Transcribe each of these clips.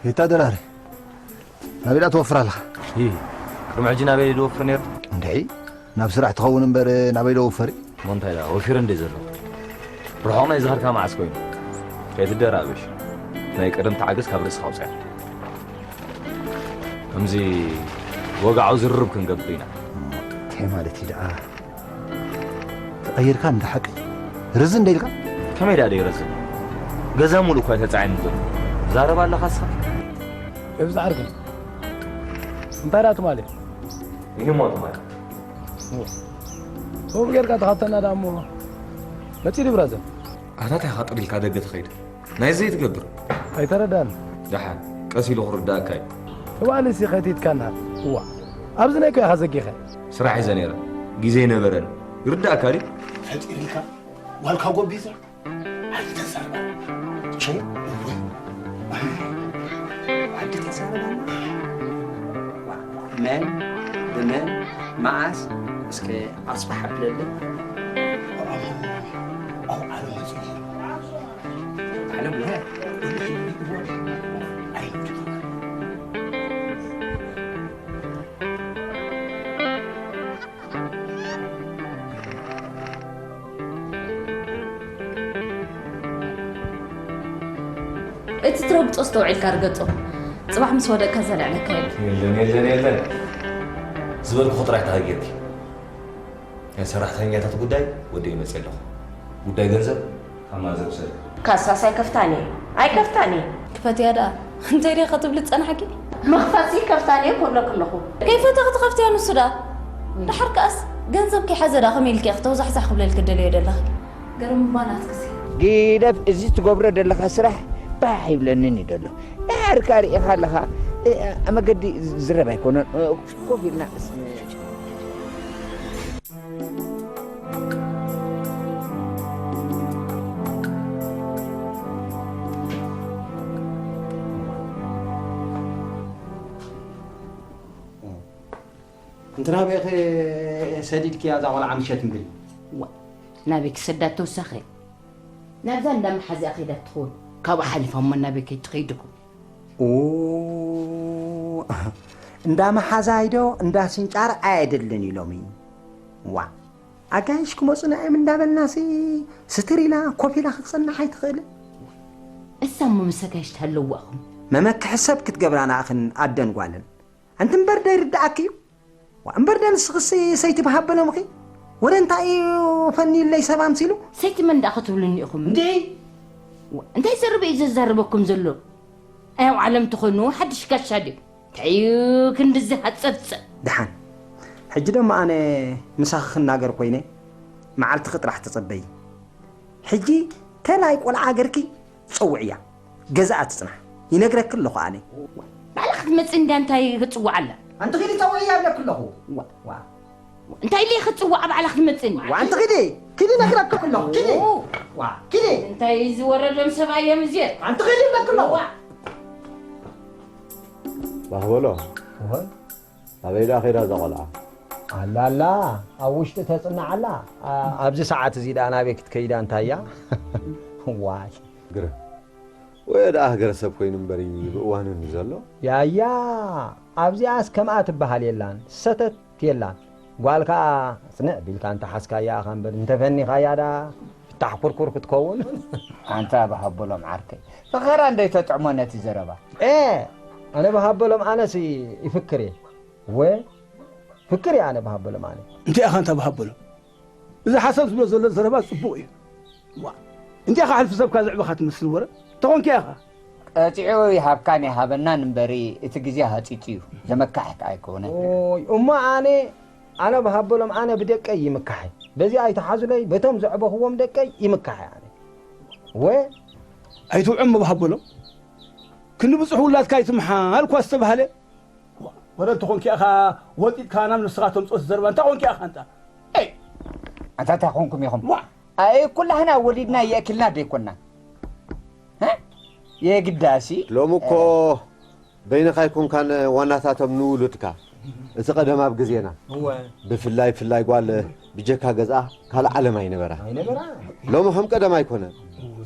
ሄታ ደራሪ፣ ናበይ ደኣ ትወፍር ኣለኻ? ይ፣ ቅድሚ ሕጂ ናበይ ድወፍር ነይሩ? እንድዒ፣ ናብ ስራሕ ትኸውን እምበር ናበይ ደወፈሪ? እሞ እንታይ ደኣ፣ ወፊረ እንደ ዘሎ። ርሑቕ ናይ ዝኸድካ መዓስ ኮይኑ? ከይትደራበሽ። ናይ ቀደም ተዓገስ ካብ ርእስኻ ኣውፅያ። ከምዚ ወግዓዊ ዝርርብ ክንገብር ኢና። እንታይ ማለት እዩ ደኣ? ተቐይርካ እንዳ ሓቂ? ርዝን ደይልካ? ከመይ ደኣ ደይረዝን? ገዛ ሙሉእ እኳ እዩ ተጻዒኑ ዘሎ። ዛረባ ኣለኻ እስኻ? እብዛ ዓርኪ። እንታይ ደኣ ትማሊ? ይህሞ ትማሊ። ሶፍ ጌርካ ተኻተና ደኣ እሞ። መጺ ድብራዘር። ኣታ እንታይ ኢኻ ጥር ኢልካ ደገ ትኸይድ? ናይ ዘይ ትገብር? ኣይተረዳን። ደሓን፣ ቀስ ኢሉ ክርዳእካ እዩ። ትማሊ ሲ ከቲትካና። እዋ። ኣብዚ ናይ እኮ ኢኻ ዘጊኸ። ስራሕ ሒዘ ነይረ። ግዜ ኣይነበረን። ይርዳእካ ድዩ? ፈጢርልካ ዋልካ ጎቢዛ። ኣይተዛርባ። ቸይ። ኣይተዛርባ። መን ብመን መዓስ እስከ ኣጽባሕ ኣብለለይ። ኣብ ዓለም መጽኡ። ዓለም ወ-፣ እቲ ትረግጾ ኣስተውዒልካ ርገጾ። ጽባሕ ምስ ወደቅካ ዘልዕለካ የለን። የለን፣ የለን፣ የለን። ዝበልኩኹ ጥራይ ተሃጊርኪ። ናይ ሰራሕተኛታት ጉዳይ ወዲኤ መፅእ ኣለኹ። ጉዳይ ገንዘብ ካብ ማዘር ውሰድ። ካሳስ ኣይከፍታን እየ። ኣይከፍታን እየ። ክፈትያ ደኣ። እንታይ ደኣ ክትብሊ ዝጸናሕኪ? ምኽፋትሲ ይከፍታን እየ ክብለኪ ኣለኹ። ከይፈተ ክትኸፍትያ ንሱ ደኣ። ደሓር ከኣስ ገንዘብ ከይሓዘ ደኣ ከመይ ኢልኪ ኢኺ ተውዛሕዛሕ ክብለልኪ ደልዮ ደለኺ? ገርም እባ ናትክሲ። ግደፍ፣ እዚ ትገብሮ ዘለኻ ስራሕ ባህ ይብለንን እዩ ደሎ። ደሓር ከኣ ርኢኻ ኣለኻ፣ እ፣ እ፣ መገዲ ዝረብ ኣይኮነን። እ፣ ኮፍ ኢልና እንተ ናበይ ኢኺ ሰዲድክያ እዛ ቖልዓ ምሸት እምበይ? ዋ፣ ናበይ ክሰዳ ተወሳኺ? ናብዛ እንዳ መሓዚኣ ከይዳ ትኸውን። ካብኣ ሓሊፋ እሞ ናበይ ከይትኸይድ ኢኹም? ኦ፣ እንዳ መሓዛይ ዶ እንዳ ስንጫር ኣየድልን ኢሎምኒ። ዋ፣ ኣጋይሽ ክመጹና እዮም እንዳበልናሲ ስትር ኢላ ኮፍ ኢላ ክትጸንሕ ኣይትኽእልን። እሳ እሞ ምስ ኣጋይሽ ትሃለዋ ኢኹም። መመክሒ ሰብ ክትገብራና እኽን ኣደን ጓልን። ኣንቲ እምበር ዶ ይርድኣኪ እዩ? ዋ፣ እምበር ዶ ንስኽሲ ሰይቲ ብሃበሎም እኺ? ወደ እንታይ እዩ ፈንይለይ ሰብ ኣምሲሉ? ሰይቲ መን ደኣ ክትብሉኒ ኢኹም? እንዴ? ዋ፣ እንታይ ዘረበ እዩ ዘዛርበኩም ዘሎ? ኣይ ኣብ ዓለም ትኾኑ ሓድሽ ጋሻ ድዩ? እንታይ እዩ ክንድዚ ሃጸብጸብ? ደሓን። ሕጂ ደሞ ኣነ ምሳኺ ክናገር ኮይነ፣ መዓልትኺ ጥራሕ ተጸበዪ። ሕጂ ተላይ ቆልዓ ገርኪ ጸውዕያ። ገዛኣ ትጽናሕ። ይነግረኪ ኣለኹ ኣነ። ባዕላ ክትመጽእ እንድያ እንታይ ክጽውዓ ኣላ? ኣንቲ ኺዲ ጸውዕያ እብለኪ ኣለኹ። ዋ። ዋ። እንታይ ኢለ ክጽውዓ ባዕላ ክትመጽእኒ? ዋ፣ ኣንቲ ኺዲ፣ ኪዲ ነግረኪ ኣለኹ፣ ኪዲ። ኦ። ዋ፣ ኪዲ። እንታይ ዝወረዶም ሰብኣይ እዮም እዚኦም? ኣንቲ ኺዲ እብለኪ ኣለኹ። ዋ። ባህበሎ። እወ። ኣበይ ደኣ ኸይዳ እዛ ቖልዓ? ኣላ፣ ኣላ፣ ኣብ ውሽጢ ተጽናዕ ኣላ። ኣ-፣ ኣብዚ ሰዓት እዚ ደኣ ናበይ ክትከይዳ እንታይ እያ? ዋይ። ግረ። ወየ ደኣ ሃገረሰብ ኮይኑ እምበር እዩ ብእዋኑ እንድዩ ዘሎ። ያያ፣ ኣብዚኣስ ከምኣ ትበሃል የላን፣ ሰተት የላን። ጓል ከኣ ጽንዕ ቢልካ እንተሓዝካያ ኢኻ እምበር፣ እንተፈኒኻያ ደኣ ፍታሕ ኩርኩር ክትከውን። ኣንታ ብሃበሎም ዓርከይ፣ ፈኸራ እንዶ ይተጥዕሞ ነቲ ዘረባ። ኤ፣ ኣነ ብሃበሎም ኣነስ ይፍክር እየ። ወ-፣ ፍክር እየ ኣነ ብሃበሎም ኣነ። እንታይ ኢኻ ኣንታ ብሃበሎም? እዚ ሓሳብ ዝብሎ ዘሎ ዘረባ ጽቡቕ እዩ። ዋ፣ እንታይ ኢኻ ሕልፊ ሰብካ ዘዕበኻ ትመስል ወረ? ተኾንኪ ኢኻ። ቀጺዑ ይሃብካን ይሃበናን እምበሪ፣ እቲ ግዜ ሃጺጽ እዩ። ዘመካሕክ ኣይኮነን። ኦይ፣ እሞ ኣነ፣ ኣነ ብሃበሎም ኣነ ብደቀይ ይምካሐ። በዚ ኣይተሓዙለይ፣ በቶም ዘዕበኽዎም ደቀይ ይምካሐ ኣነ። ወ-፣ ኣይትውዕም ብሃበሎም። ክንዲ ብጹሕ ውላድካ ይትምሓል እኳ ዝተባህለ፣ ወረ እንተኾንኪ ኢኻ ወጢጥካ ናብ ንስኻ ተምጽኦ ዘረባ፣ እንታይ ኾንኪ ኢኻ ኣንታ? ኤይ! ኣንታ እንታይ ኾንኩም ኢኹም? ዋ! ኣይ፣ ኩላህና ወሊድና የእክልና ደይኮንና? ሀ? የግዳሲ? ሎሚ እኮ እ። በይንኻ ኣይኮንካን ዋናታቶም ንውሉድካ። እቲ ቀደም ኣብ ግዜና እወ። ብፍላይ፣ ፍላይ ጓል ብጀካ ገዝኣ ካልእ ዓለም ኣይነበራ። ኣይነበራ። ሎሚ ከም ቀደም ኣይኮነን።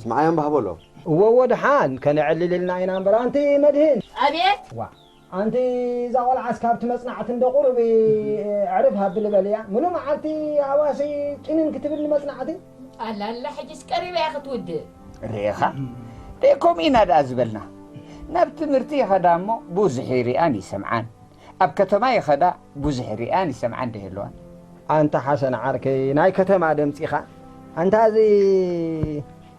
ስምዓዮም ባህበሎ። እወ፣ እወ፣ ደሓን ከነዕልል ኢልና ኢና እምበር። ኣንቲ መድህን። ኣቤት። ዋ፣ ኣንቲ እዛ ቆልዓስ ካብቲ መጽናዕቲ እንዶ ቁሩብ ኣዕርፍ ሃብሊ በልያ። ምሉ መዓልቲ ኣባሲ ጭንን ክትብል ንመጽናዕቲ። ኣላላ፣ ሕጅስ ቀሪባ እያ ክትውድእ። ርኢኻ? ደይ ከምኡ ኢና ደኣ ዝበልና። ናብ ትምህርቲ ይኸዳ እሞ ብዙሕ ይሪኣን ይሰምዓን። ኣብ ከተማ ይኸዳ ብዙሕ ይሪኣን ይሰምዓን ዶ የለዋን? ኣንታ ሓሰን ዓርከይ፣ ናይ ከተማ ደምጺኻ። ኣንታ እዚ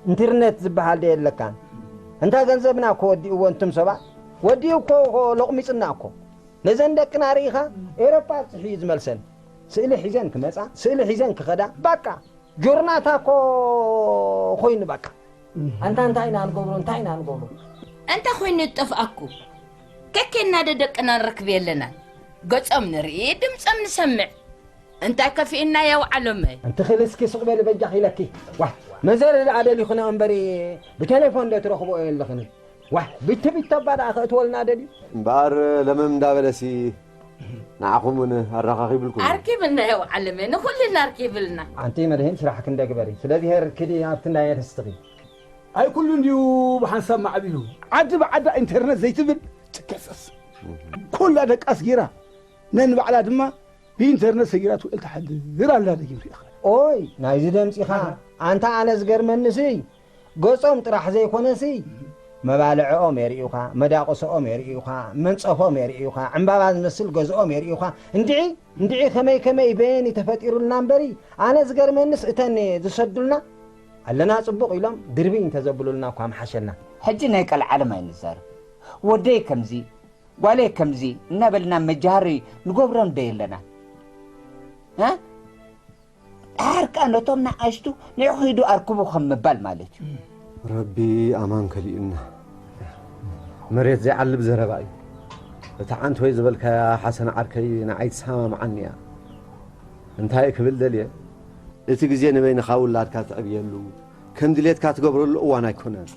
ኢንተርነት ዝበሃል ዶ የለካን? ኣንታ ገንዘብና እኮ ወዲእዎ እንቱም ሰባት። ወዲኡ እኮ፣ እኮ ሎቕሚጽና እኮ። ነዘን ደቅና ርኢኻ? ኤውሮጳ ኣብጺሑ እዩ ዝመልሰን። ስእሊ ሒዘን ክመጻ፣ ስእሊ ሒዘን ክኸዳ። በቃ፣ ጆርናታ እኮ ኮይኑ በቃ። ኣንታ እንታይ ኢና ንገብሮ፣ እንታይ ኢና ንገብሮ? እንታይ ኮይኑ ዝጠፍኣኩ? ከኬና ዶ ደቅና ንረክብ የለናን? ገጾም ንርኢ፣ ድምጾም ንሰምዕ። እንታይ ከፊእና የውዓሎመይ? ኣንቲ ክል እስኪ ሱቕ በሊ በጃኺ ኢለኪ። ዋ፣ መዘር ደኣ ደሊኹ ነው እምበሪ ብቴሌፎን ዶ ትረኽቦ የለኽን? ዋ፣ ቢቲ ቢቲ ኣባ ደኣ ከእትወልና ደልዩ? እምበኣር ለመም እንዳበለሲ ንዓኹም እውን ኣረኻኺብልኩም እዩ። ኣርኪብልና የውዓለመይ፣ ንኹልና ኣርኪብልና። ኣንቲ መድህን ስራሕ ክንደ ግበሪ። ስለዚ ሄር ክዲ ኣብቲ እንዳየት ስትኺ። ኣይ ኩሉ እንዲዩ ብሓንሳብ ማዕቢሉ። ዓዲ ብዓዳ ኢንተርነት ዘይትብል ትከሰስ። ኩላ ደቃስ ጌራ ነንባዕላ ድማ ብኢንተርነት ሰጊራ ትውዕል ትሓድር ኣላ ደጊም ሪኢኻ። ኦይ፣ ናይዚ ደምጺኻ። ኣንታ ኣነ ዝገርመኒ ስይ፣ ገጾም ጥራሕ ዘይኮነሲ፣ መባልዕኦም የርእዩኻ፣ መዳቕሶኦም የርእዩኻ፣ መንጸፎም የርእዩኻ፣ ዕምባባ ዝመስል ገዝኦም የርእዩኻ። እንድዒ፣ እንድዒ ከመይ ከመይ በየን ተፈጢሩልና እምበሪ፣ ኣነ ዝገርመንስ እተን ዝሰዱልና ኣለና ጽቡቕ ኢሎም ድርብይ እንተዘብሉልና እኳ ምሓሸልና። ሕጂ ናይ ቀልዓለም ኣይንዛረብ። ወደይ ከምዚ፣ ጓለይ ከምዚ እናበልና መጃሃሪ ንገብሮም ዶ የለና? እ? ድሓር ከኣ ነቶም ንኣሽቱ ንዑ ኺዱ ኣርክቡ ከም ምባል ማለት እዩ። ረቢ ኣማን ከሊኡና። መሬት ዘይዓልብ ዘረባ እዩ። እታ ዓንተወይ ዝበልካያ ሓሰን ዓርከይ ንዓይ ትሰማምዓኒ እያ። እንታይ ክብል ደልየ? እቲ ግዜ ንበይንኻ ውላድካ ትዕብየሉ፣ ከም ድሌትካ ትገብረሉ እዋን ኣይኮነን።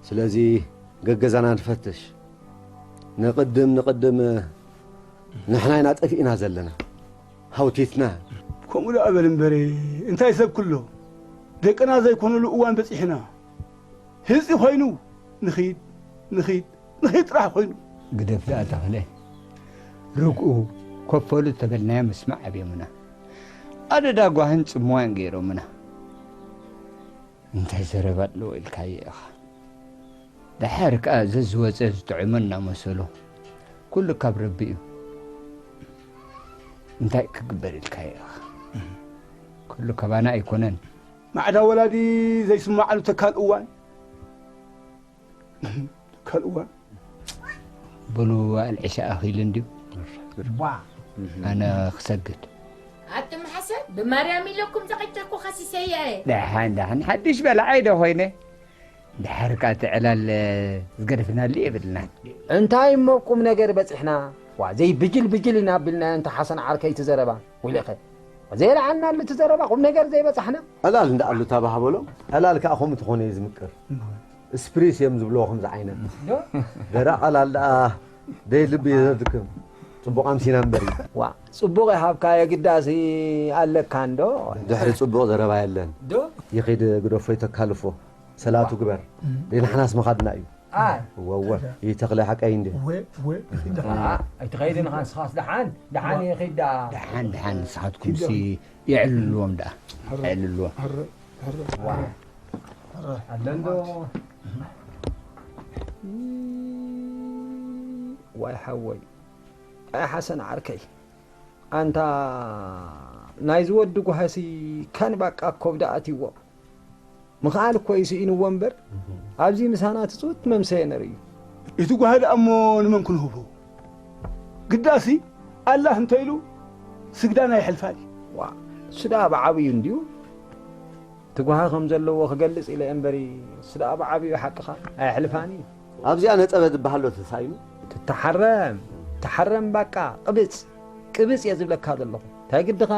ስለዚ ገገዛና ንፈትሽ። ንቕድም፣ ንቕድም ንሕና ኢና ጠፊእና ዘለና። ሃውቲትና። ከምኡ ደኣ በል እምበረ፣ እንታይ ሰብ ክሎ? ደቅና ዘይኮነሉ እዋን በጺሕና። ህዚ ኮይኑ ንኺድ፣ ንኺድ፣ ንኺድ ጥራሕ ኮይኑ። ግደፍ ደኣ ተኽለ። ርግኡ ኮፈሉ ተበልናዮ ምስማዕ ኣብዮምና። ኣደዳ ጓህን ጽምዋን ገይሮምና። እንታይ ዘረባ ኣለዎ ኢልካዮ ኢኻ። ድሓር ከኣ ዘዝወጸ ዝጥዕሞ እናመሰሎ፣ ኩሉ ካብ ረቢ እዩ። እንታይ ክግበር ኢልካዮ ኢኻ። ኩሉ ካባና ኣይኮነን። ማዕዳ ወላዲ ዘይስማዓሉ ተካል እዋን። ተካል እዋን። በሉ፣ በዓል ዕሻ ኣኺሉ እንድዩ። ዋ። ኣነ ክሰግድ። ኣቱም ሓሰን፣ ብማርያም ኢለኩም ዘቐጨኩ ከሲሰያ እየ። ደሓን፣ ደሓን፣ ሓድሽ በላዓይ ዶ ኮይነ? ድሓር ከኣ እቲ ዕላል ዝገደፍናሉ የብልናን። እንታይ እሞ ቁም ነገር በጺሕና? ዋ፣ ዘይ ብጅል ብጅል ኢና ኣቢልናዮ እንተ ሓሰን ዓርከይ እቲ ዘረባ። ውለኸ። ዘየልዓልናሉ እቲ ዘረባ ቁም ነገር ዘይበጻሕና። ዕላል እንዳኣሉ ታባሃበሎም። ዕላል ከኣ ከምኡ ትኾነ እዩ ዝምቅር። ስፕሪስ እዮም ዝብልዎ ከምዚ ዓይነት። ዶ? ደረቕ ዕላል ደኣ ደይ ልቢ እዩ ዘድክም። ጽቡቕ ኣምሲና እምበር እዩ። ዋ፣ ጽቡቕ ይሃብካ የግዳሲ ኣለካ እንዶ። ድሕሪ ጽቡቕ ዘረባ የለን። ዶ? ይኺድ ግደፎ ይተካልፎ። ሰላቱ ግበር። ደይ ንሕናስ መኻድና እዩ። ኣይ። ወወ፣ ይተኽለ ሓቀይ እንዴ? ወ-፣ ወ-፣ አ፣ ኣይትኸይድን ኢኻ ንስኻስ ደሓን፣ ደሓን ይኺድ ደኣ። ደሓን፣ ደሓን ንስኻትኩምሲ የዕልልዎም ደኣ። የዕልልዎም። ዋ። ኣለንዶ። ዋይ ሓወይ። ኣይ ሓሰን ዓርከይ። ኣንታ ናይዚ ወዲ ጓሃሲ ካን ባቃ ኮብዳ ኣትይዎ። ምኽኣል እኮ እዩ ስኢንዎ እምበር፣ ኣብዚ ምሳና ትጽውት መምሰየ ነርእዩ። እቲ ጓሂ ደኣ እሞ ንመን ክንህቦ? ግዳሲ ኣላህ እንተ ኢሉ ስግዳን ኣይሕልፋን እዩ። ዋ፣ እሱ ደኣ ብዓብዩ እንድዩ። እቲ ጓሂ ከም ዘለዎ ክገልጽ ኢለ እምበሪ፣ እሱ ደኣ ብዓብዩ ሓቅኻ ኣየሕልፋን እዩ። ኣብዚኣ ነጸበ ዝበሃሎ ተሳኢኑ። ትተሓረም፣ ተሓረም ባቃ፣ ቅብጽ፣ ቅብጽ እየ ዝብለካ ዘለኹ። እንታይ ግድኻ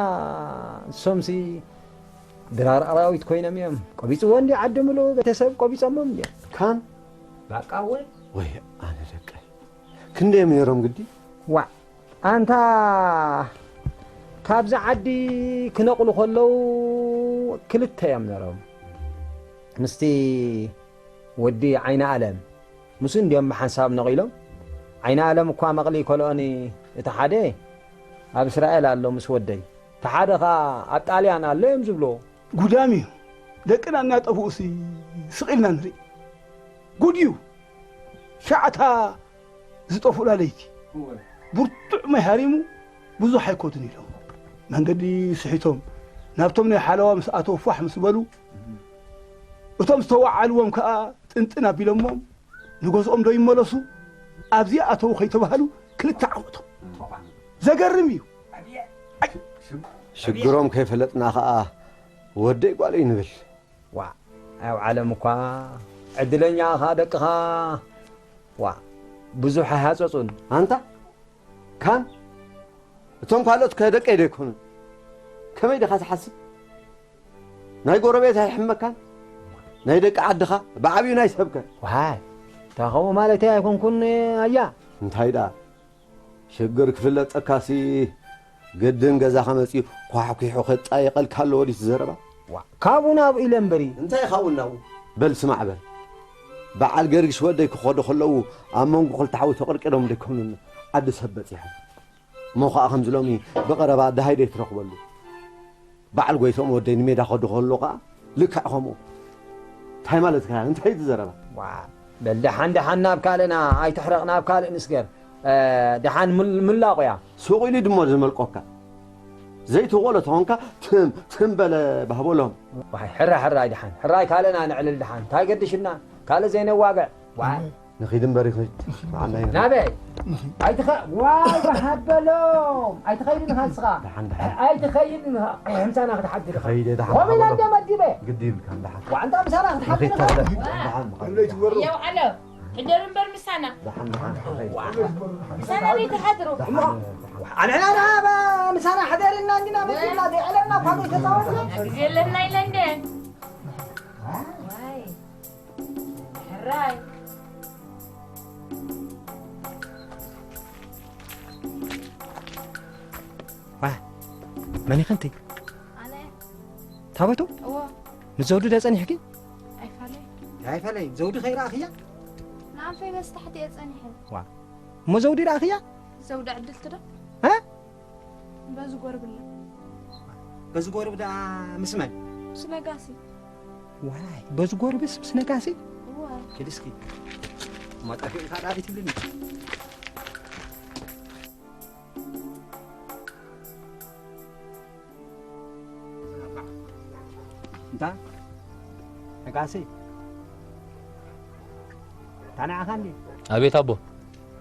ንሶምሲ ድራር ኣራዊት ኮይኖም እዮም። ቆቢጽዎ እንዲ ዓዲ ምሉእ ቤተሰብ ቆቢጾሞም እንዲ። ካን? ባቃ ወይ? ወይ ኣነ ደቀይ። ክንደዮም ነይሮም ግዲ? ዋዕ፣ ኣንታ ካብዚ ዓዲ ክነቕሉ ከለዉ ክልተ እዮም ነይሮም። ምስቲ ወዲ ዓይነ ኣለም ምስ እንዲኦም ብሓንሳብ ነቒሎም። ዓይነ ኣለም እኳ መቕሊ ይከልኦኒ፣ እቲ ሓደ ኣብ እስራኤል ኣሎ ምስ ወደይ፣ እቲ ሓደ ኸኣ ኣብ ጣልያን ኣሎ እዮም ዝብልዎ። ጉዳም እዩ። ደቅና እናጠፍኡሲ ስቕ ኢልና ንርኢ። ጉድ እዩ። ሻዕታ ዝጠፍኡላ ለይቲ። ብርቱዕ ማይ ሃሪሙ ብዙሕ ኣይኮቱን ኢሎም። መንገዲ ስሒቶም ናብቶም ናይ ሓለዋ ምስ ኣተው ፏሕ ምስ በሉ፣ እቶም ዝተዋዓልዎም ከኣ ጥንጥን ኣቢሎሞም ንገዝኦም ዶ ይመለሱ ኣብዚኣ ኣተው ከይተባህሉ ክልተ ዓመቶም። ዘገርም እዩ። ኣይ፣ ሽግሮም ከይፈለጥና ከኣ ወደይ ጓለይ ንብል። ዋ፣ ኣብ ዓለም እኳ ዕድለኛ ኢኻ ደቅኻ። ዋ፣ ብዙሕ ኣይሃጸጹን። ኣንታ ካን እቶም ካልኦት ከ ደቀይ ዶ ኣይኮኑን? ከመይ ዲኻ ትሓስብ? ናይ ጎረቤት ኣይሕመካን? ናይ ደቂ ዓድኻ ብዓብዩ ናይ ሰብከ? ዋይ፣ እንታይ ከምኡ ማለተይ ኣይኮንኩን ኣያ። እንታይ ደኣ? ሽግር ክፍለጠካሲ ግድን ገዛኻ መጺኡ ኳሕኲሑ ከጻይቐልካ ኣለዎ ድዩ እቲ ዘረባ? ዋ፣ ካብኡ ናብኡ ኢለ እምበሪ። እንታይ ካብኡ ናብኡ? በል ስማዕ በል። በዓል ገርግሽ ወደይ ክኸዱ ከለዉ ኣብ መንጎ ክልተ ሓዊ ተቐርቂሮም ደይኮኑን ዓዲ ሰብ በጺሖም። እሞ ኸኣ ከምዚ ሎሚ ብቐረባ ደሃይ ደይትረኽበሉ። በዓል ጎይትኦም ወደይ ንሜዳ ከዱ ከሎ ኸኣ ልክዕ ከምኡ። እንታይ ማለትካ? እንታይ እዩ እቲ ዘረባ? ዋ፣ በል ደሓን ደሓን ናብ ካልእና ኣይትሕረቕ፣ ናብ ካልእ ንስገር። እ፣ ደሓን ምል-፣ ምላቑ እያ። ሱቕ ኢሉ ድሞ ዝመልቆካ። ዘይትኽእሎ ተኾንካ ትም፣ ትም በለ ባህበሎም። ዋይ፣ ሕራይ፣ ሕራይ ደሓን፣ ሕራይ ካልእና ነዕልል ደሓን። እንታይ ገድሽና? ካልእ ዘይነዋግዕ። ዋይ። ንኺድ እምበር ይኺድ። ንዓና ይንኺድ። ናበይ? ኣይትኸ-፣ ዋይ፣ በሃበሎም። ኣይትኸይድን ኢኻ ንስኻ። ደሓን፣ ደሓን። ኣይትኸይድን ኢኻ። ምሳና ክትሓድር ኢኻ። ከይደ ደሓን ከምኡ ኢለ በሃበሎም። እንደ መዲበ። ግዲ ይብልካ፣ ደሓን። ዋንታ ምሳና ክትሓድር ንኺድ ኢኻ። ተብለ። ደሓን፣ ደሓን። የው፣ ዓሎ። ሕደር እምበር ምሳና። ደሓን፣ ደሓን። ዋ። ምሳና ዘይትሓድሩ። ደሓን፣ ደሓን። ኣንሕና ደኣ ምሳና ሕደር ኢልና እንዲና መዲብና ዘይዕለልና እኳ ዘይተጻወትና። ግዜ ኣለና ኢለ እንደ። ዋይ። ሕራይ። ዋ፣ መን ኢኺ ኣንቲ? ኣነ። ታቦቱ? እዎ። ምስ ዘውዱ ዶ ጸኒሕኪ? ኣይፋለይ። ኣይፋለይ፣ ዘውዱ ከይረኣኽያ? ንኣንፈይ በስታሕቲ እየ ጸኒሐ። ዋ፣ እሞ ዘውዱ ይረኣኽያ? ዘውዱ ዕድልቲ ዶ? እ? በዚ ጎርብላ። በዚ ጎርብ ደኣ ምስ መን? ምስ ነጋሲ። ዋይ፣ በዚ ጎርብስ ምስ ነጋሲ? እወ። ኪድ እስኪ። እሞ ጠፊእካ ደኣ ትብልኒ። እንታ? ነጋሲ። ታንዓኻ እንዴ? ኣቤት ኣቦ።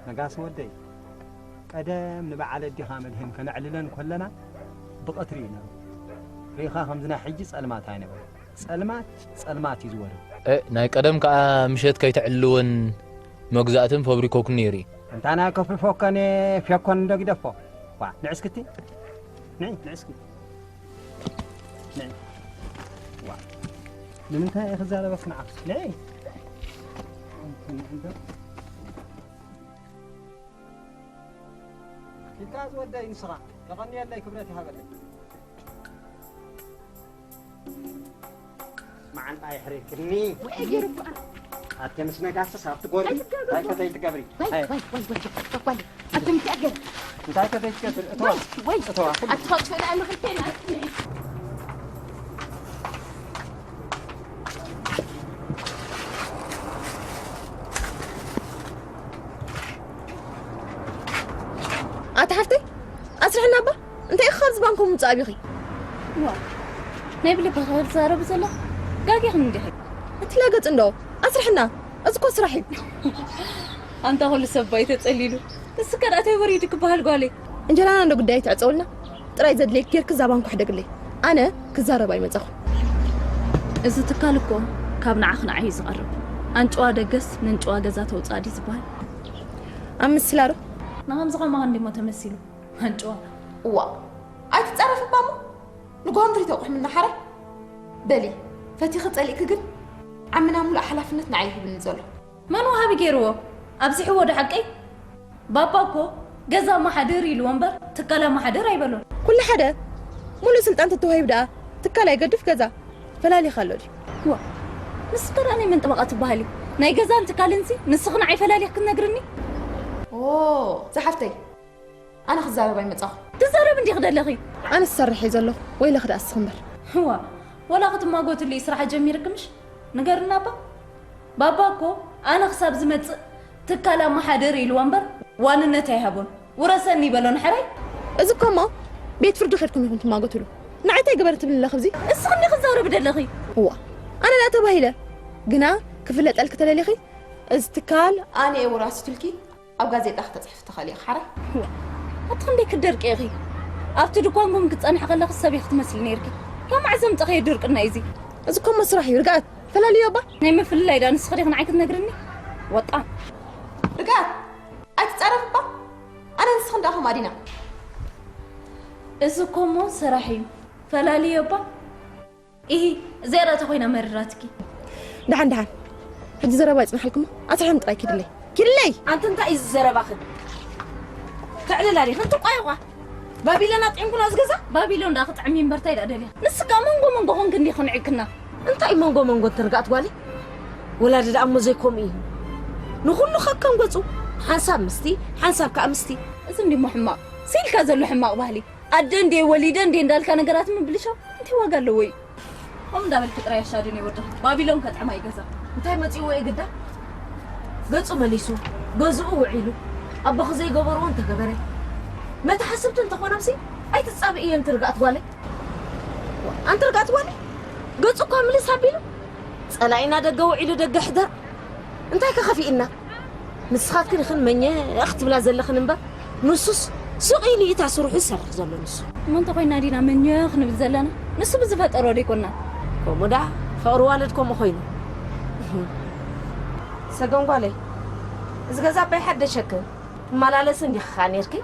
ነጋሲ ወደይ፣ ቀደም ንበዓል ኣዲኻ መድህን ከነዕልለን ኮለና ብቐትሪ እዩ ነሩ። ርኢኻ ከምዚ ናይ ሕጂ ጸልማት ኣይነበረን። ጸልማት፣ ጸልማት እዩ ዝወርድ። እ፣ ናይ ቀደም ከኣ ምሸት ከይተዕልልወን መግዛእትን ፈብሪኮክን ነይሩ እዩ። እንታ ናይ ከፍልፎከን ፌኮን እንዶ ግደፎ። ዋ፣ ንዕስክቲ? ንዒ፣ ንዕስኪ። ንዒ። ዋ። ንምንታይ እየ ክዛረበክ ንዓኽ? ንዒ። ኪድካ ዝወደይ ንስኻ። የቐንየለይ፣ ክብረት ይሃበለይ። መዓንጣ የሕሪርክኒ። ወይ ገይሩ እኮ። ኣቲ ምስ ነጋስስ ኣብቲ ጎሪ ኣይትጋገ። እንታይ ከተይ ትገብሪ? ወይ፣ ኣይ። ወይ፣ ወይ፣ ወይ፣ ወይ፣ ወይ። ኣቲ ምስ ያገር። እንታይ ከተይ ትገብሪ? እተዋ። ወይ፣ ወይ። እተዋ። ኣቲ ኸው ትፈልጥ ኣለኹ፣ እንታይ ማለት እዩ? ኣቲ ሓፍተይ፣ ኣስርሕና እባ። እንታይ ኢኻ ካብዚ ባንኮም ምውጻእ ኣቢኺ? ዋ፣ ናይ ብልብኺ ክትዛረቢ ዘለኺ ጋጊኽን እንዲኺ። ኣቲ ላገጽ እንዶ፣ ኣስርሕና። እዚ እኮ ስራሕ እዩ። ኣንታ ኩሉ ሰብ ባይ ተጸሊሉ። ንስከ ደኣ ተይ ወሪዱ ክበሃል ጓለይ። እንጀራና እንዶ ጉዳይ ትዕጸውልና። ጥራይ ዘድልየኪ ጌርኪ እዛ ባንኮ ሕደግለይ። ኣነ ክዛረብ ኣይመጻኹ። እዚ ትካል እኮ ካብ ንዓኽ ንዓይ እዩ ዝቐርብ። ኣንጭዋ ደገስ ነንጭዋ ገዛ ተውጽኣ ድዩ ዝበሃል? ኣብ ምስላ ዶ? ንኸምዚ ኸማኻ እንዲሞ ተመሲሉ። ኣንጭዋ። እዋ፣ ኣይትጻረፊ እባ እሞ። ንግሆ ምድሪ ተቑሕምና ሓራይ። በሊ፣ ፈቲኺ ጸሊእኪ ግን ዓምና ሙሉእ ሓላፍነት ንዓይ ይህብኒ ዘሎ። መን ወሃቢ ገይርዎ? ኣብዚሕዎ ዶ ሓቀይ? ባባ እኮ ገዛ ኣመሓድር ኢልዎ እምበር ትካል ኣመሓድር ኣይበሎን። ኩሉ ሓደ፣ ሙሉእ ስልጣን ተተዋሂቡ ደኣ ትካል ኣይገድፍ ገዛ ፈላሊኻ ኣሎ ድዩ? ዋ፣ ንስኺ ከኣ ናይ መን ጠበቓ ትበሃሊ? ናይ ገዛን ትካልን ሲ ንስኺ ንዓይ ፈላሊኽ ክትነግርኒ? ኦ፣ ዝሓፍተይ፣ ኣነ ክዛረብ ኣይመጻኹ። ትዛረብ እንዲኺ ደለኺ። ኣነ ዝሰርሕ እየ ዘለኹ፣ ወይለኺ ደኣ እስኺ እምበር። እዋ፣ ወላ ክትማጎትሉ እዩ ስራሕ ጀሚርኪ ምሽ? ንገርና እባ። ባባ እኮ ኣነ ክሳብ ዝመጽእ ትካል ኣመሓድር ኢልዋ እምበር ዋንነት ኣይሃቦን። ውረሰኒ ይበሎ ንሕራይ። እዚ እኮ እሞ ቤት ፍርዲ ኸድኩም ኢኹም ትማጎትሉ። ንዓይ እንታይ ግበር ትብሊ ኣለኺ ኣብዚ? እስኺ እንዲኺ ትዛረቢ ደለኺ። እዋ፣ ኣነ ደኣ ተባሂለ። ግና ክፍለጠልኪ ተደሊኺ፣ እዚ ትካል ኣነ እየ ወራሲቱልኪ ኣብ ጋዜጣ ክተጽሕፊ ትኽእሊ ኢኺ ሓራይ። እዋ፣ ኣቲ ክንደይ ክትደርቂ ኢኺ? ኣብቲ ድኳንኩም ክጸንሒ ከለኺ ሰብ ኢኺ ትመስሊ ነይርኪ። ካብ መዓስ ዘምጸኽዮ ድርቅና እዩ እዚ? እዚ እኮ እሞ ስራሕ እዩ። ርግኣት፣ ፈላልዮ እባ። ናይ ምፍልላይ ደኣ ንስኺ ዲኺ ንዓይ ክትነግርኒ? ወጣ። ርግኣት፣ ኣይትጻረፍ እባ። ኣነ ንስኽን ደኣ ከምኣ ዲና? እዚ እኮ እሞ ስራሕ እዩ። ፈላልዮ እባ። ኢሂ፣ እዚኣ ደኣ ተኾይና መሪራትኪ። ደሓን፣ ደሓን። ሕጂ ዘረባ ይጽንሓልኩሞ። ኣስርሕን ጥራይ ኪድለይ። ኪድለይ! ኣንቲ እንታይ እዩ እዚ ዘረባኽን? ተዕልላ ዲኽን ትቋይቋ? ባቢሎን ኣጥዒምኩና እዚ ገዛ? ባቢሎን ደኣ ክጥዕም እምበር እንታይ ደኣ ደልያ? ንስካ መንጎ መንጎ ኾንክ እንዲኺ ንዕክና። እንታይ መንጎ መንጎ እንትርጋት ጓለይ? ወላዲ ደኣ እሞ ዘይከምኡ እዩ። ንኹሉ ከከም ገጹ፣ ሓንሳብ ምስቲ፣ ሓንሳብ ከኣ ምስቲ። እዚ እንዲሞ ሕማቕ፣ ስኢልካ ዘሎ ሕማቕ ባህሊ። ኣደ እንዴ ወሊደ እንዴ እንዳልካ ነገራት ምብልሻው እንታይ ዋጋ ኣለዎ እዩ? ከምኡ እንዳበልኪ ጥራይ ኣሻድን የወድኺ። ባቢሎን ከጥዕማ እዩ ገዛ። እንታይ መጺእዎ እዩ ግዳ? ገጹ መሊሱ፣ ገዝኡ ውዒሉ፣ ኣቦኺ ዘይገበርዎ እንተገበረ። መተሓስብቲ እንተኾኖምሲ ኣይትጻብእዮ ኣንቲ ርግኣት ጓለይ። ኣንቲ ርግኣት ጓለይ፣ ገጹ እኳ ምልስ ኣቢሉ፣ ጸላኢና ደገ ውዒሉ ደገ ሕደር። እንታይ ከ ከፊእና? ንስኻትክን ኢኽን መኘኽ ትብላ ዘለኽን እምበር፣ ንሱስ ስቕ ኢሉ እዩ እታ ስርሑ ዝሰርሕ ዘሎ ንሱ። እሞ እንተኾይና ዲና መኘኽ ንብል ዘለና? ንሱ ብዝፈጠሮ ዶ ኣይኮንናን? ከምኡ ደኣ፣ ፍቕሪ ዋልድ ከምኡ ኮይኑ። ሰገን ጓለይ፣ እዚ ገዛ ኣባይ ሓደሸክን ትመላለስን ዲኺ ኸኣ ኔርኪ?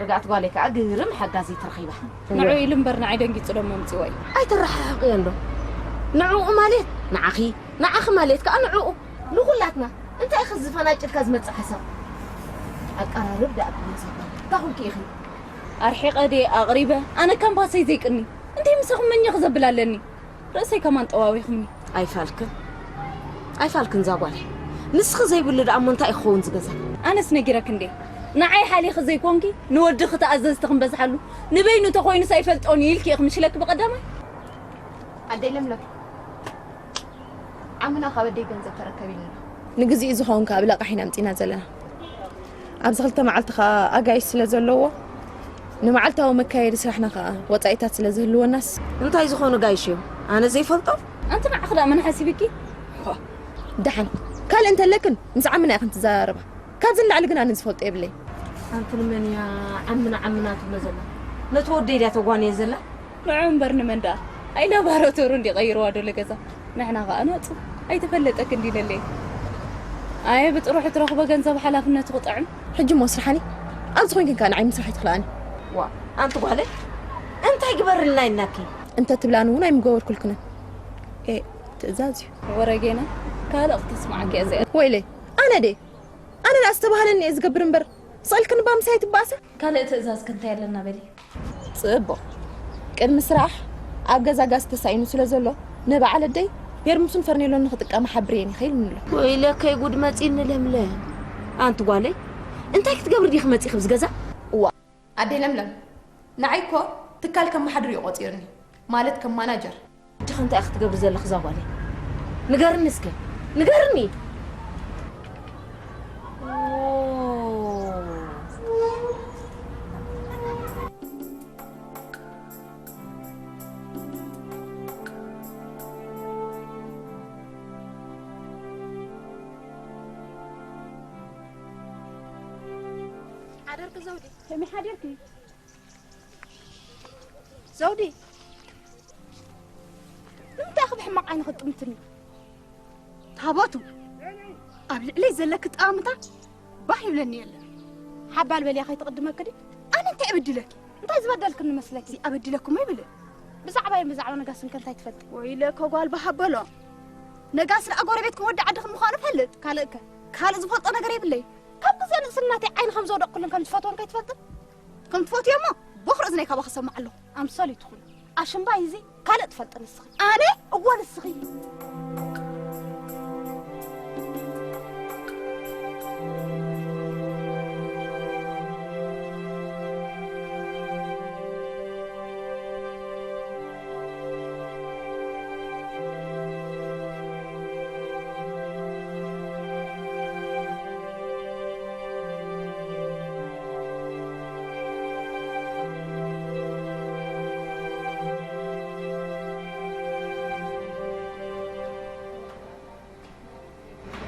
ርግኣት ጓለይ ከኣ ግርም ሓጋዚት ረኺባ። ንዕኡ ኢሉ እምበር ንዓይ ደንጊጹ ደሞ ኣምጺዎ እዩ። ኣይተረሓሕቕዮ እንዶ። ንዕኡ ማለት ንዓኺ፣ ንዓኺ ማለት ከኣ ንዕኡ። ንኹላትና እንታይ ኢኺ ዝፈናጭልካ ዝመጽእ ሓሳብ? ኣቀራርብ ደኣ ብመሰል እንታይ ኹንኪ ኢኺ? ኣርሒቐ ድየ ኣቕሪበ? ኣነ ካምፓሰይ ዘይቅኒ። እንታይ ምሳኹም መኘኽ ዘብል ኣለኒ? ርእሰይ ከማን ጠዋዊኹምኒ። ኣይፋልክን። ኣይፋልክን እዛ ጓለይ። ንስኺ ዘይብሉ ደኣ እሞ እንታይ እዩ ክኸውን ዝገዛ? ኣነስ ነጊረክ እንዴ? ንዓይ ሓሊኺ ዘይኮንኪ ንወድኺ ተኣዘዝቲ ክንበዝሓሉ፣ ንበይኑ ተኾይኑስ ኣይፈልጦን እዩ ኢልኪ ኢኺ ምሽለኪ ብቐዳማይ? ኣደይ ለምለም፣ ዓምና ካብ ኣደይ ገንዘብ ተረከብ ኢሉና። ንግዚኡ ዝኸውን ከኣ ብለቃሕ ኢና ኣምጺና ዘለና። ኣብዚ ክልተ መዓልቲ ከኣ ኣጋይሽ ስለ ዘለዎ፣ ንመዓልታዊ መካየዲ ስራሕና ከኣ ወጻኢታት ስለ ዝህልወናስ። እንታይ ዝኾኑ ጋይሽ እዮም? ኣነ ዘይፈልጦም? ኣንቲ ንዓኺ ደኣ መን ሓሲብኪ? ደሓን፣ ካልእ እንተለክን ምስ ዓምና ኢኽን ትዘራረባ። ካብዚ ንላዕሊ ግን ኣነ ዝፈልጦ የብለይ። ኣንቲ ንመን እያ ዓምና ዓምና ትብሎ ዘላ? ነቲ ወደይ ድያ ተጓንዮ ዘላ? ንዑ እምበር ንመን ደኣ? ኣይ ላባራቶሩ እንዲ ቀይርዋ ዶ ለገዛ? ንሕና ከኣ ናጹ ኣይተፈለጠክ እንዲ ነለይ። ኣየ ብጥሩሑ ትረኽቦ ገንዘብ ሓላፍነቱ ክጥዕም። ሕጂ እሞ ስርሓኒ። ኣብዚ ኮይንክን ከኣ ንዓይ ምስራሕ ኣይትኽልኣኒ። ዋ፣ ኣንቲ ጓለይ፣ እንታይ ግበርልና ኢልናኪ? እንተ ትብላኒ እውን ኣይምገበርኩልክንን። ኤ፣ ትእዛዝ እዩ። ወረ ጌና፣ ካልእ ክተስምዓኪ እያ እዚኣ። ወይለይ፣ ኣነ ዴ? ኣነ ደኣ ዝተባህለኒ እየ ዝገብር እምበር፣ ስቕ ኢልክን እባ ምሳይ ትበኣሳ? ካልእ ትእዛዝኪ እንታይ ኣለና በሊ? ጽቡቕ። ቅድሚ ስራሕ ኣብ ገዛ ጋዝ ተሳኢኑ ስለ ዘሎ፣ ንበዓል ኣደይ ፔርሙስን ፈርኔሎን ንኽጥቀማ ሓብርየን ኢኺ ኢሉኒ ኣሎ። ወይለከይ ጉድ መጺኒ ለምለም። ኣንቲ ጓለይ፣ እንታይ ክትገብሪ ዲኺ መጺኺ ኣብዚ ገዛ? እዋ። ኣደይ ለምለም፣ ንዓይ እኮ ትካል ከመሓድር እዩ ቆጺርኒ፣ ማለት ከም ማናጀር። ሕጂ ኸ እንታይ ኢኺ ትገብሪ ዘለኺ እዛ ጓለይ? ንገርኒ እስከ፣ ንገርኒ። ኦ። ሓደርኪ ዘውዲ፣ ከመይ ሓደርኪ? ዘውዲ፣ ንምንታይ ኢኺ ብሕማቕ ዓይኒ ክትጥምትኒ? ታቦቱ፣ ኣብ ልዕለይ ዘለኪ ጠማምታ ባህ ይብለኒ የለን። ሓባል በልያ ከይትቕድመኪ ድዩ? ኣነ እንታይ በዲለኪ? እንታይ ዝበደልክኒ መስለኪ? እዚ ኣበዲለኩም ኣይብልን። ብዛዕባይን ብዛዕባ ነጋስን ከ እንታይ ትፈልጢ? ወይለከ ጓል በሃበሎ። ነጋስ ደኣ ጎረቤትኩም ወዲ ዓድኹም ምዃኑ እፈልጥ። ካልእ ከ? ካልእ ዝፈልጦ ነገር የብለይ። ካብ ግዜ ንእስነተይ ዓይኒ ከም ዘውደቕኩሉን ከም ዝፈትዎን ከይትፈልጥን? ከም ትፈትዮ እሞ ቦኽሪ እዝነይ ካባኺ እሰምዕ ኣለኹ። ኣምሰል እዩ ትኹን። ኣሽምባይ እዚ ካልእ ትፈልጢ ንስኺ። ኣነ? እወ ንስኺ።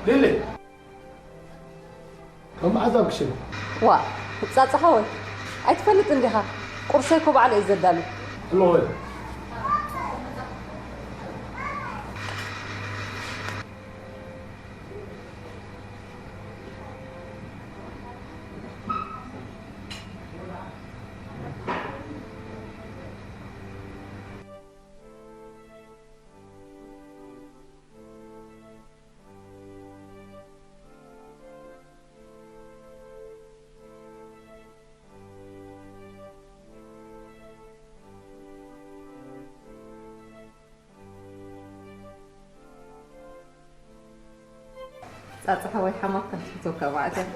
ሊሊ! ካብ መዓዝ ኣብ ክሽነ? ዋ፣ ጻጻ ሓወይ፣ ኣይትፈልጥን ዲኻ? ቁርሰይ እኮ ባዕለ እየ ዘዳሉ። ኣለኹ። ጻጻ ሓወይ ሓማት ከም ትፈትወካ መዓት እያ።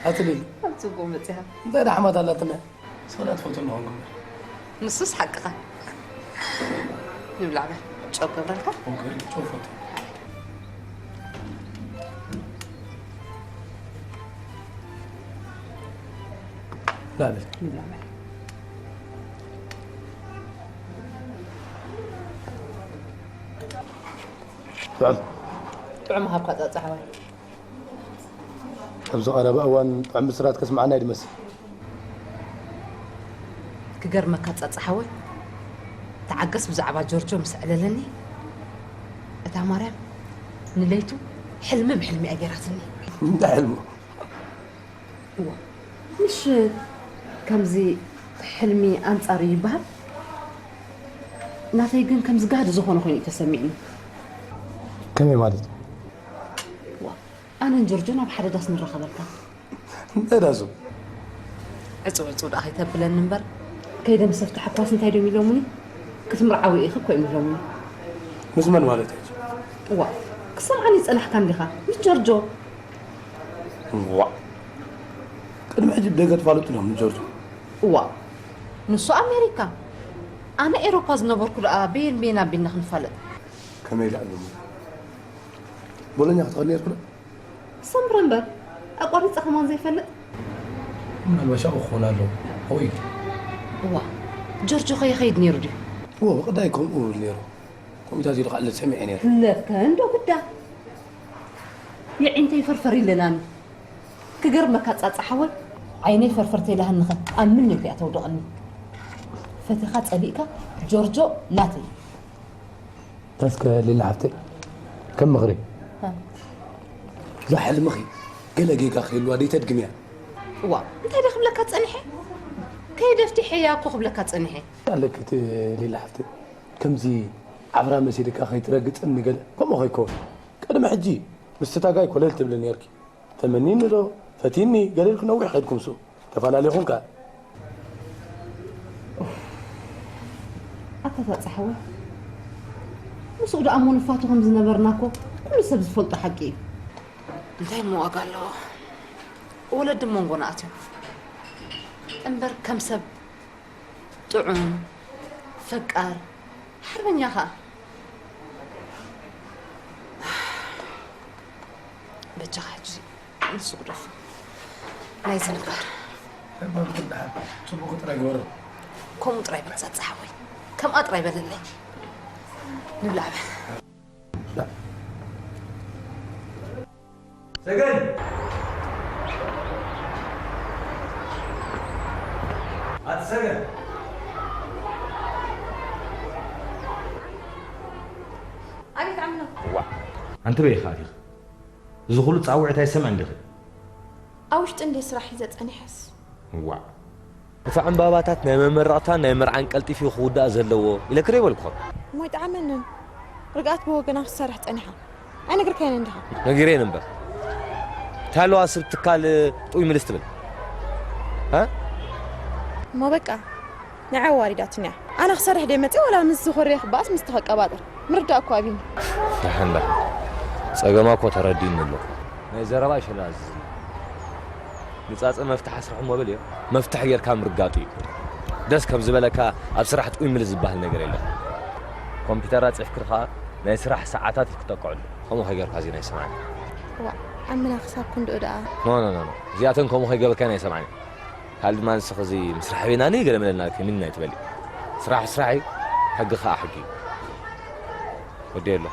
ኣቲ ሊሊ። ኣብ ጽቡቕ መጺኻ። እንታይ ደኣ ሓማት ኣላትና? ሰብና ትፈትወና ኾንኩም። ንሱስ ሓቅኻ። ንብላዕ በል። ጨው ገብረልካ? ኦኬ፣ ጨው ፈቱ። ብላዕ በል። ንብላዕ በል። ጥዑም። ጥዑም ሃብካ ጻጻ ሓወይ። ኣብዚ ቀረባ እዋን ጥዑም ብስራት ከስምዓና እዩ ዝመስል። ክገርመካ ጻጻ ሓወይ፣ ተዓገስ ብዛዕባ ጆርጆ ምስ ኣዕለለኒ፣ እታ ማርያም ንለይቱ ሕልሚ ብሕልሚ እያ ገይራትኒ። እንታይ ሕልሙ? እዋ፣ ምሽ ከምዚ ሕልሚ ኣንጻር እዩ ይበሃል? ናተይ ግን ከምዚ ጋህዲ ዝኾነ ኮይኑ እዩ ተሰሚዕኒ። ከመይ ማለት? እዋ፣ ኣነን ጆርጆን ኣብ ሓደ ዳስ ንራኸበልካ። እንታይ ዳሱ? ዕጹው ዕጹው ደኣ ከይተብለኒ እምበር፣ ከይደ ምስ ኣፍታሕኳስ እንታይ ድዮም ኢሎምኒ? ክትምርዓዊ ኢኺ እኮ እዮም ኢሎምኒ። ምስ መን ማለት እዩ? እዋ፣ ክሰምዓኒ ይጸናሕካ እንዲኻ፣ ምስ ጆርጆ። እዋ። ቅድሚ ሕጂ ብደገ ትፋለጡ ዲኹም ምስ ጆርጆ? እዋ። ንሱ ኣሜሪካ፣ ኣነ ኤሮፓ ዝነበርኩ ደኣ በየን በየን ኣቢልና ክንፋለጥ? ከመይ ደኣ ኢሎምኒ? ቦሎኛ ክትኸድ ነይርኩ ዶ? ሰምረ እምበር፣ ኣቋሪጸ ከማን ዘይፈልጥ። ምናልባሽ ኣብኡ ክኾን ኣለዎ። ኣበይ? እዋ፣ ጆርጆ ከ ይኸይድ ነይሩ ድዩ? እዎ፣ ብቐዳይ ከምኡ ይብል ነይሩ። ከምኡታት ኢሉ ክኣልል ሰሚዐ ነይረ። ህለፍከ እንዶ ግዳ። የዒንተይ ፈርፈር ኢለናኒ። ክገርመካ ጻጻ ሓወይ፣ ዓይነይ ፈርፈር ተይላህንኸ ኣብ ምነይ እያ ተውድቐኒ። ፈቲኻ ጸሊእካ ጆርጆ ናተይ። እስከ ሊሊ ሓፍተይ፣ ከም ምኽሪ። ሃ። እዛ ሕልምኺ ገለ ጌጋ ክህልዋ ደይተድግምያ። እዋ፣ እንታይ ደኣ ክብለካ ጸኒሐ? ከይደ ኣፍቲሐያ እኮ ክብለካ ጸኒሐ። ኣለኪ እቲ ሊሊ ሓፍተይ፣ ከምዚ ዓፍራ መሲልካ ከይትረግጽኒ ገለ፣ ከምኡ ከይከውን። ቅድሚ ሕጂ ምስቲ ታጋይ ኮለል ትብሊ ነይርኪ። ተመኒኒ ዶ ፈቲኒ ገለ ኢልኩ ነዊሕ ከይድኩም ስኡ ተፈላለኹም ከኣ። ኣታ ጻጻ ሓወይ፣ ምስኡ ደኣ እሞ ንፋቶ ከም ዝነበርና እኮ ኩሉ ሰብ ዝፈልጦ ሓቂ እዩ። እንታይ እሞ ዋጋ ኣለዎ? ወለዲ መንጎና ኣትዮም እምበር ከም ሰብ ጥዑም፣ ፈቃር፣ ሓርበኛ ኸኣ። በጃኻ ሕጂ ንሱ ግደፎ። ናይዚ ንግበር። ሕበብ ትበሃል ጽቡቕ ጥራይ ግበሮ። ከምኡ ጥራይ በል ጻጻ ሓወይ። ከምኣ ጥራይ በለለይ። ንብላዕ በል። ሰገን! ኣቲ ሰገን! ኣቤት ዓምና። ዋእ! ኣንተ በይ ኢኻ ኣቲኻ? እዚ ኩሉ ጻውዒት ኣይሰምዕን ዲኺ? ኣብ ውሽጢ እንድየ ስራሕ ሒዘ ጸኒሐስ። ዋእ! እቲ ዕምባባታት ናይ መመረቕታን ናይ መርዓን ቀልጢፉ ክውዳእ ዘለዎ ኢለኪ ዶ ኣይበልኩኽን? እሞ ኣይጠዓመንን። ርግኣት ብወገና ክትሰርሕ ጸኒሓ። ኣይነግርካዮን እንዲኻ? ነጊረየን እምበር። እንታይ ኣለዋ ስብ ትካል ጥኡይ ምልስ ትብል? እ? እሞ በቃ፣ ንዓ ኣዋሪዳትኒ እያ። ኣነ ክሰርሕ ድየ መጽየ ዋላ ምስ ዝኾርየ ክበኣስ ምስቲ ከቀባጥር? ምርዳእ እኮ ኣብዩኒ። ደሓን ደሓን። ጸገማ እኮ ተረዲኡኒ ኣሎ። ናይ ዘረባ ይሸላ እዚ። ንጻጸ መፍትሕ ኣስርሑ እሞ በልዮ። መፍትሕ ጌርካ ምርጋጡ እዩ። ደስ ከም ዝበለካ ኣብ ስራሕ ጥኡይ ምልስ ዝበሃል ነገር የለን። ኮምፒተር ኣጽሒፍክር ከኣ ናይ ስራሕ ሰዓታት ክትጠቅዐሉ። ከምኡ ከይገርካ እዚ ናይ ሰማዕኒ። ዋእ፣ ዓምና ክሳብ ክንድኡ ደኣ። ኖ፣ ኖ፣ ኖ፣ ኖ። እዚኣተን ከምኡ ከይገበርካን ኣይሰምዓን። ካልእ ድማ ንስኺ እዚ ምስ ራሕቤናኒ ገለ መለናልኪ ምን ኣይትበሊ። ስራሕ ስራሕ እዩ፣ ሕጊ ከኣ ሕጊ እዩ። ወዲ ኣሎ።